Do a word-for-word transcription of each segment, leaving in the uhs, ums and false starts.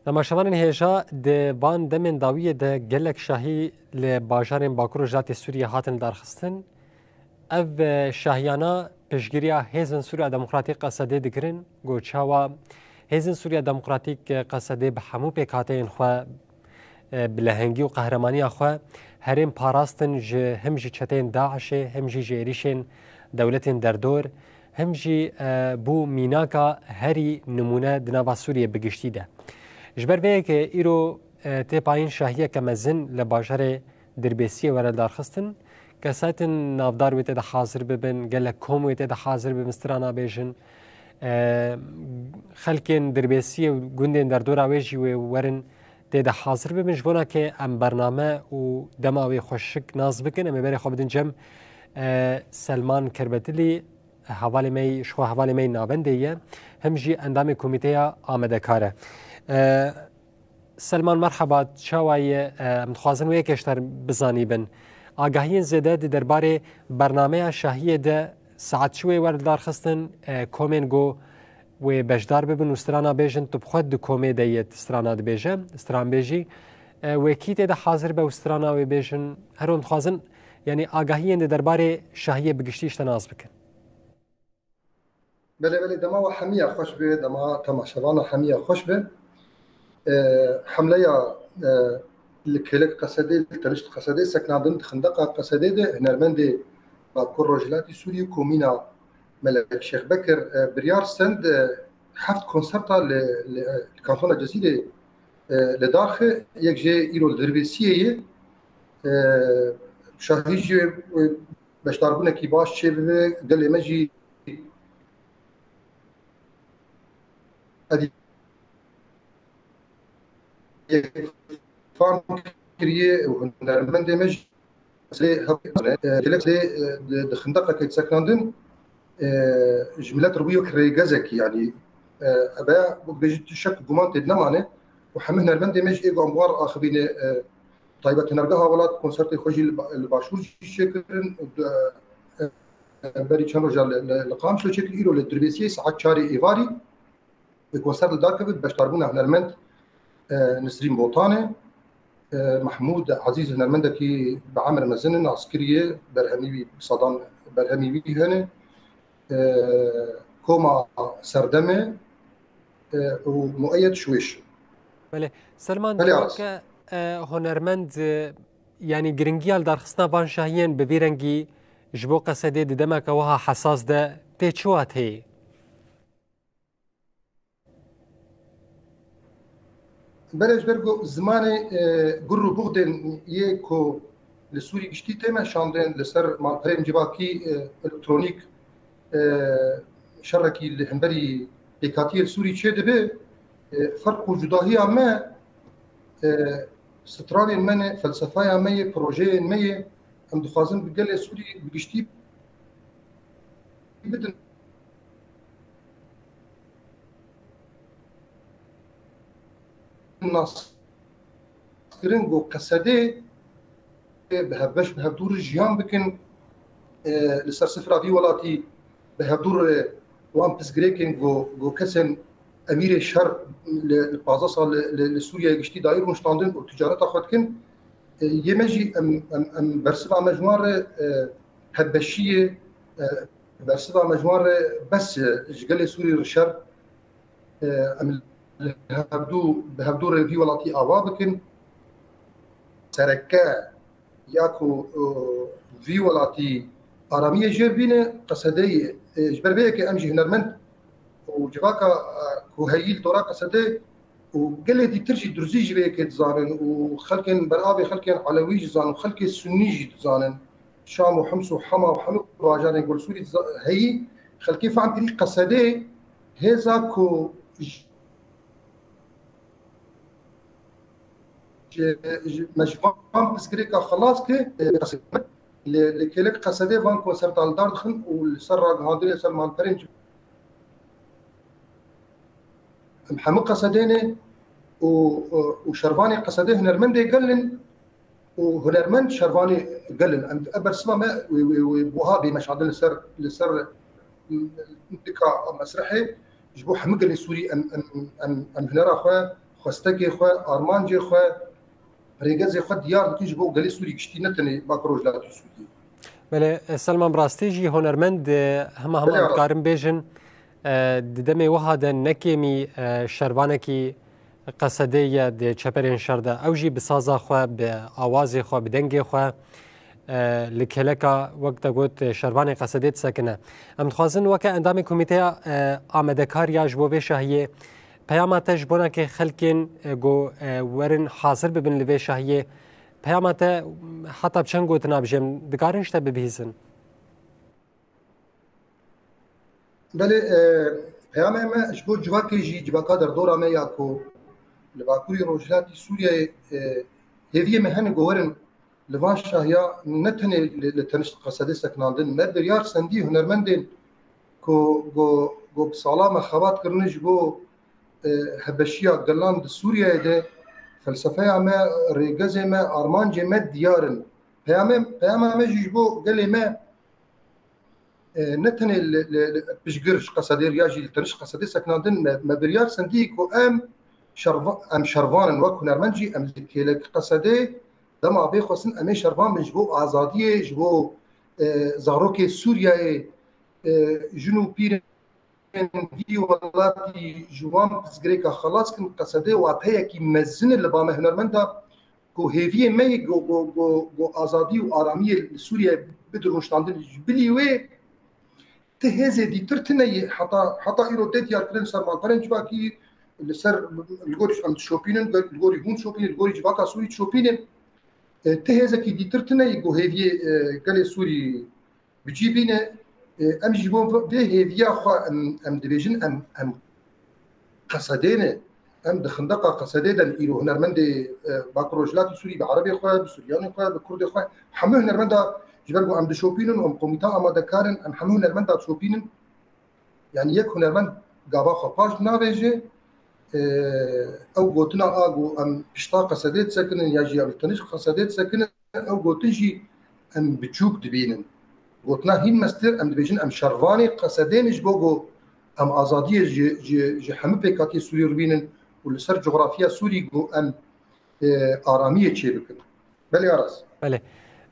Temaşevanên hêja, di van demên dawiyê de gelek şahî li bajarên Bakur û Rojhilatê Sûriyê hatin darxistin. Ev, e, şahiyana piştgiriya Hêzên Sûriya Demokratîk Qesedê digirin, ku çawa Hêzên Sûriya Demokratîk, e, Qesedê bi hemû pêkhateyên xwe, e, bi lehengî û qehremaniya xwe herêm parastin ji, him ji çeteyên DAIŞê, him jî ji êrîşên dewletên derdor, him jî, e, bû mînaka herî nimûne di nava Sûriyê bi giştî de. Ji ber vê yekê îro, e, tê payîn şahiyeke mezin li bajarê Dirbêsiyê were darxistin. Kesatin navdar wê tê de hazir bibin, gelek kom wê tê de hazir bibin, strana bêjin. E, xelkên Dirbêsiyê û gundên derdora wê jî wê werin tê de hazir bibin. Ji bona ke em bername û dema wê xweşik nas bikin, em ê berê xwe bidin cem, e, Selman Kerbetilî, hevalê me yî, ji xwe hevalê me yî navendê ye, him jî endamê komîteya amadekar e. E, Selman, merheba, çawa ye? E, em dixwazin wê yekê ji te re bizanîbin. Agahiyên zêde di derbarê bernameya şahiyê de saet çi wê wer darxistin, e, komên ku wê beşdar bibin û strana bêjin, tu bi xwe di komê de yê strana dibêje, stranbêjî. E, wê kî tê de hazir be û strana wê bêjin? Her hûn dixwazin, yanî agahiyên di derbarê şahiyê bi giştî ji te nas bikin. Belê, belê, dema we hemiya xweş be, dema temaşevana hemiya xweş be. E, hemleya, e, li Kêlek Qesedê, li Tenişt Qesedê, seknandin di xindeqa Qesedê de hunermendê Bakur Rojhilatî Sûriyê, komîna Melek Şêx Bekir, e, biryar stend, e, heft konserta li, li, li kantona Cezîrê, e, li dar xi, yek jê îro li Dirbêsiyê ye. E, şahî jî, e, beşdarbûnekî baş çêbibe, gelê me jî fam kiriye û hunermendê me jî lê hep, e, gelek lê, e, di, di xindeqekê seknandin, e, ji milet re bû yek rêgezekî, yanî, e, eve bêjî tu şek û guman tê nemane û hemî hunermendê me jî ê ku em war axivîne, e, Taybet Hunergeha Welat konsertê xwe jî li ba-, li Başûr jî çêkirin û di, e, berî çend roja li, li, li Qamşlo çêkir, îro li Dirbêsiyê saet çarê êvarî bi konser li dar kevin, beşdarbûna hunermend, e, Nisrîn Botanê, e, Mehmûd Ezîz hunermendekî bi emir mezin in, askirî ye, berhemî wî, bi sedan berhemî wî hene, e, Koma Serdemê, e, û Mueyed Şwêş. Belê. Selman, Belê, tu Aras. weke, e, hunermend, e, yanî giringiya li darxistina van şahiyên bi vî rengî ji bo Qesedê di demeke wiha hesas de tê çi wateyê? Belê, ji ber ku zimanê, e, gur û buxdên yê ku li Sûrî giştî tê meşandin, li ser malperên civakî, e, elektronîk, e, şerekî li hemberî pêkhatiyê li Sûrî çêdibe, e, ferq û cudahiya me, e, stranên me ne, felsefeya me ye, projeyên me ye. Em dixwazin bi gelê Sûrî bi giştî bidin naskirin ku Qesedê bi hevbeş, bi hevdû re jiyan bikin, e, li ser sifra vî welatî bi hevdû re wan pirsgirêkên ku, ku kesên emîrê şer li, li pazdeh sal li, li, li Sûriye giştî dayî rûniştandin û ticareta xwe dikin. E, yê me jî em, em, em bersiva me ji wan re, e, hevbeşiyê, e, bersiva me ji wan re bes, e, ji gelê Sûrî re şer, e, em li hevdû, bi hevdû re vî welatî ava bikin. Sereke ya ku, e, vî welatî aramiyê jê bîne, Qesedê ye. E, ji ber vê yekê em jî hunermend û civaka, e, ku heyî li dora Qesedê û gelê dîtir jî durzî ji vê yekê dizanin û xelkên beravê, xelkên Elewî jî dizanin, xelkê Sunnî jî dizanin. Şam û Hims û Hema û hemû bajarên ku li Sûrî diza-, heyî, xelkê fehm kirî Qesedê hêza ku j-, ji, ji, me ji van pirsgirêka xelas kir, e, li, li Kêlek Qesedê van konserta li dar dixin û li ser ragihandinê, li ser malperên em hemû Qesedê ne û, û, û şervanê Qesedê hunermendê gel in û hunermend şervanê gel in. Em, ev bersiva me wê, wê, wê buha bê meşandin li ser, li ser, nika mesrehê. Ji bo hemû gelê Sûrî em, em, em, em hunera xwe xwestekê xwe, armancê xwe, rêgezê xwe diyar dikin ji bo gelê Sûrî giştî, ne tenê Bakur Rojhilatê Sûriyê. Belê, Selman, bi rastî jî hunermend, e, hema hema Belê, em dikarin bêjin, e, di demê wiha de ne kêmî, e, şervanekî Qesedê ye di çeperên şer de. Ew jî bi saza xwe, bi awazê xwe, bi dengê xwe, e, li kêleka, wek te got, şervanê Qesedê disekine. Em dixwazin weke endamê komîteya, e, amadekariya ji bo vê şahiyê, peyama te ji bona kê xelkên, e, ku, e, werin hazir bibin li vê şahiyê, peyama te heta bi çend gotina bije, em dikarin ji te bibihîzin? Belê, e, peyamê me ji bo civakê jî, civaka derdora me ya ku li Bakurê Rojhilatê Sûriyeyê, e, hêviyê me hene ku werin li van şahiya ne tenê li, li tenişt Qesedê sekinandin, me biryar sendî hunermendên ku, ku, ku bi sala me xebat kirine ji bo, e, hebeşiya gelan di Sûriyeyê de, felsefeya me, rêgezê me, armancê me diyar in. Peyamê, peyama me jî ji bo gelê me, e, ne tenê li, li, li piştgir ji Qesedê ya jî li tenişt Qesedê sekinandin, me, me biryar sendî ku em şerva-, em şervan in, wek hunermend jî em li kêlek Qesedê dema bê xwestin em ê şervan bin ji bo azadiyê, ji bo, e, zarokê Sûriyeyê, e, jin û pîrên vî welatî ji wan pirsgirêka xelas kin, Qesedê wateyekî mezin e li ba me hunermenda ku hêviyê me yê ku, ku, ku, ku azadî û aramiyê li Sûriye bide rûniştandin. Ji bilî wê ti hêzê dîtir tune yê heta, heta îro tê diyarkirin li ser malperên civakî, li ser, li gorî em dişopînin, li gorî hûn dişopînin, li gorî civaka Sûrî dişopînin. E, ti hêzekî dîtir tune yê ku hêviyê, e, gelê Sûrî bi cî bîne. E, em jî bo vê hêviya xwe em, em dibêjin, em, em Qesedê ne. Em di xindeqa Qesedê de ne. Îro hunermendê, e, Bakur Rojhilatê Sûrî bi erebê xwe, bi suryanê xwe, bi kurdê xwe, hemû hunermenda, ji ber ku em dişopînin û em komîta amadekar in, em hemû hunermenda dişopînin. Yani yek hunermend gava xwe paş navêje, e, ew gotina a ku em pişta Qesedê disekinin ya jî em li tenişt Qesedê disekinin, ew gotin jî em biçûk dibînin. Gotina hîn mestir, em dibêjin em şervanê Qesedê ne ji bo ku em azadiyê ji, ji, ji hemû pêkhatiyê Sûrî rûbînin û li ser coxrafiya Sûrî ku em, e, aramiyê çêbikin. Belê Aras. Belê.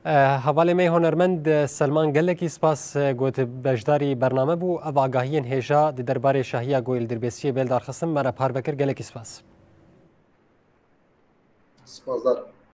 E, hevalê me hunermend, e, Selman, gelekî spas, e, got beşdarî bername bû. Ev agahiyên hêja di derbarê şahiya ku li Dirbêsiyê bê li dar xistin, me re parve kir. Gelekî spas. Spasdar.